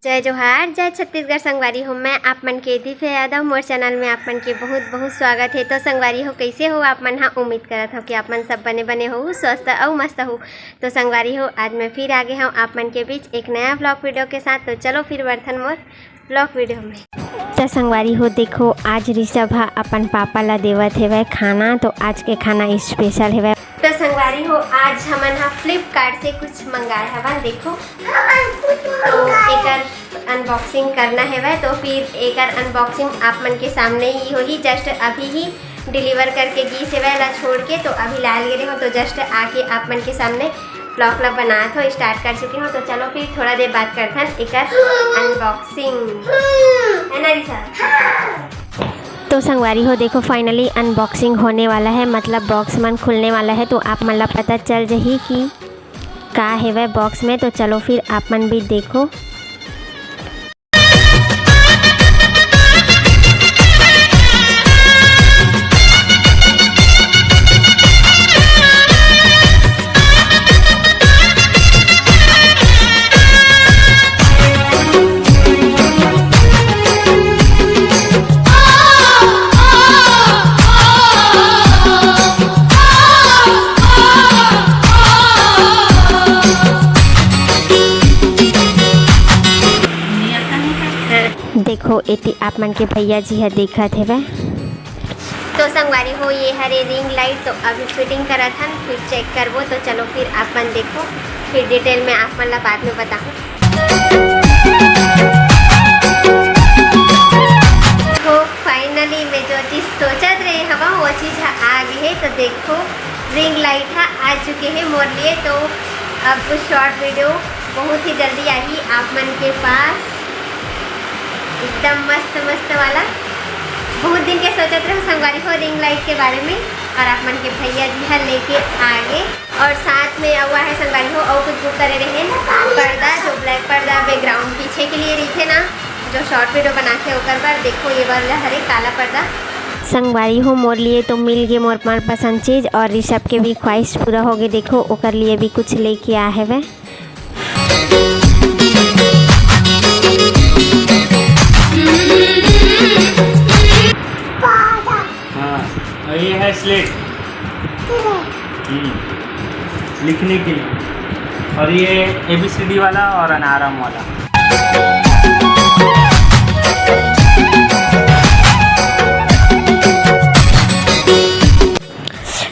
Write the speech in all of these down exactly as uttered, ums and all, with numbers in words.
जय जोहार, जय छत्तीसगढ़ संगवारी हो। मैं आप मन के दीप यादव, मोर चैनल में आप मन के बहुत बहुत स्वागत है। तो संगवारी हो, कैसे हो आप मन हा? उम्मीद करत हो कि आप मन सब बने बने हो, स्वस्थ अउ मस्त हो। तो संगवारी हो, आज मैं फिर आ गे हूँ आप मन के बीच एक नया ब्लॉग वीडियो के साथ। तो चलो फिर बढ़थन मोर ब्लॉग वीडियो में। तो संगवारी हो, देखो, आज ऋषभ हा अपन पापा ला देवत हेवय खाना। तो आज के खाना स्पेशल हेवय। तो संगवारी हो, आज हमन हा फ्लिपकार्ट से कुछ मंगाए हवन। देखो, तो एकर अनबॉक्सिंग करना हेवय। तो फिर एकर अनबॉक्सिंग आप मन के सामने ही होही। जस्ट अभी ही डिलीवर करके गीस हेवय ला छोड़ के, तो अभी लायल गे रेहो, तो जस्ट आके आप मन के सामने ब्लॉग ला बनात हो, स्टार्ट कर चुके हो। तो चलो फिर थोड़ा देर बात करथन एकर अनबॉक्सिंग, है ना ऋषभ? तो संगवारी हो, देखो, फाइनली अनबॉक्सिंग होने वाला है, मतलब बॉक्स मन खुलने वाला है। तो आप मन ला पता चल जही कि का हेवय बॉक्स में। तो चलो फिर आप मन भी देखो। देखो, एती आप मन के भैया जी ह देखत हेवय। तो संगवारी हो, ये हरे रिंग लाइट, तो अभी फिटिंग करत हन, फिर चेक करबो। तो चलो फिर आप मन देखो, फिर डिटेल में आप मन ला बाद में बताहूँ। तो फाइनली मैं जो चीज़ सोचत रहे हवा, वो चीज़ ह आ गे हे। तो देखो, रिंग लाइट ह आ चुके हे मोर लिए। तो अब शॉर्ट वीडियो बहुत ही जल्दी आही आप मन के पास, एकदम मस्त मस्त वाला। बहुत दिन के सोचत रहे संगवारी हो रिंग लाइट के बारे में, और आप मन के भैया जी ह लेके आ गे। और साथ में अउ आहे संगवारी हो, अउ कुछ बुक करे रहे पर्दा, जो ब्लैक पर्दा बैकग्राउंड पीछे के लिए रहिथे ना, जो शॉर्ट वीडियो बनाथे ओकर बर। देखो, ये वाला हरे काला पर्दा। संगवारी हो, मोर लिए तो मिल गे मोर मनपसंद चीज, और ऋषभ के भी ख्वाहिश पूरा हो गे। देखो, ओकर लिए भी कुछ लेके आ हेवय। हाँ, और ये है स्लेट। हम्म, लिखने के लिए। और ये एबीसीडी वाला और अनारम वाला।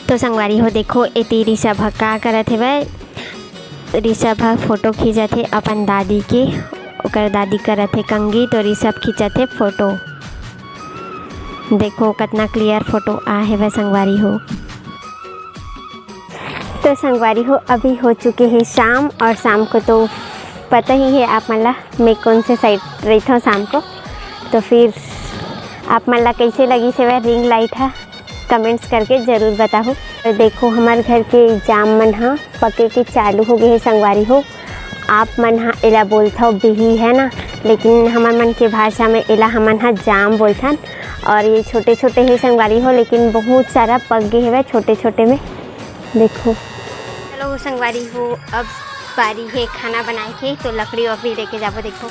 तो संगवारी हो, देखो, एती ऋषभ ह का करत हेवय। ऋषभ ह फोटो खींचत हे अपन दादी के, ओकर दादी करत हे कंघी, तो ऋषभ खींचत हे फोटो। देखो, कतना क्लियर फोटो आ हेवय संगवारी हो। तो संगवारी हो, अभी हो चुके हे शाम, और शाम को तो पता ही है आप मन ला, मैं कौन से साइड रहिथव शाम को। तो फिर आप मन ला कैसे लगिस हेवय रिंग लाइट ह, कमेंट्स करके जरूर बताहू। तो देखो, हमर घर के जाम मन ह पके के चालू हो गए हे संगवारी हो। आप मन ह एला बोलथव बिही, है ना, लेकिन हमर मन के भाषा में एला हमन ह जाम बोलथन। और ये छोटे छोटे हे संगवारी हो, लेकिन बहुत सारा पक गए हेवय छोटे छोटे में। देखो, चलो संगवारी हो, अब बारी हे खाना बनाए के, तो लकड़ी वकड़ी लेके जाबो। देखो,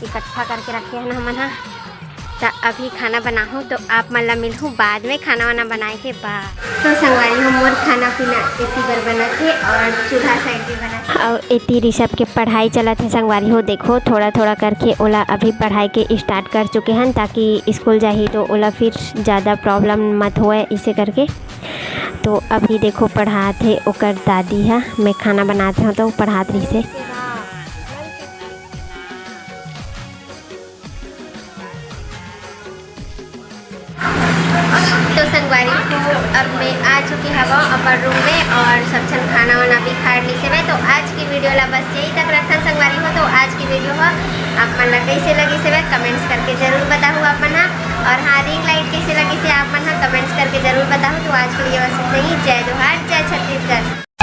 इकट्ठा करके रखे हन हमन ह। त अभी खाना बनाहूँ, तो आप मन ला मिलहूँ बाद में खाना वाना बनाए के बाद। तो संगवारी हो, मोर खाना पीना एती बर बनत हे और चूल्हा साइड भी बनत हे। और एती ऋषभ के पढ़ाई चलत हे संगवारी हो। देखो, थोड़ा थोड़ा करके ओला अभी पढ़ाई के स्टार्ट कर चुके हन, ताकि स्कूल जाही तो ओला फिर ज़्यादा प्रॉब्लम मत होए, इसे करके। तो अभी देखो, पढ़ात हे ओकर दादी ह, मैं खाना बनात हूँ तो पढ़ात रहिसे। तो संगवारी हो, अब मैं आ चुके हवं अपन रूम में और सब झन खाना वाना भी खा ली से मैं। तो आज की वीडियो ला बस यही तक रखन संगवारी हो। तो आज की वीडियो ह आप मन ला कैसे लगी से मैं कमेंट्स करके जरूर बताहू आप मन हा। और हाँ, रिंग लाइट कैसे लगी से आप मन हा कमेंट्स करके जरूर बताहू। तो आज के लिए बस इतना ही। जय जोहार, जय छत्तीसगढ़।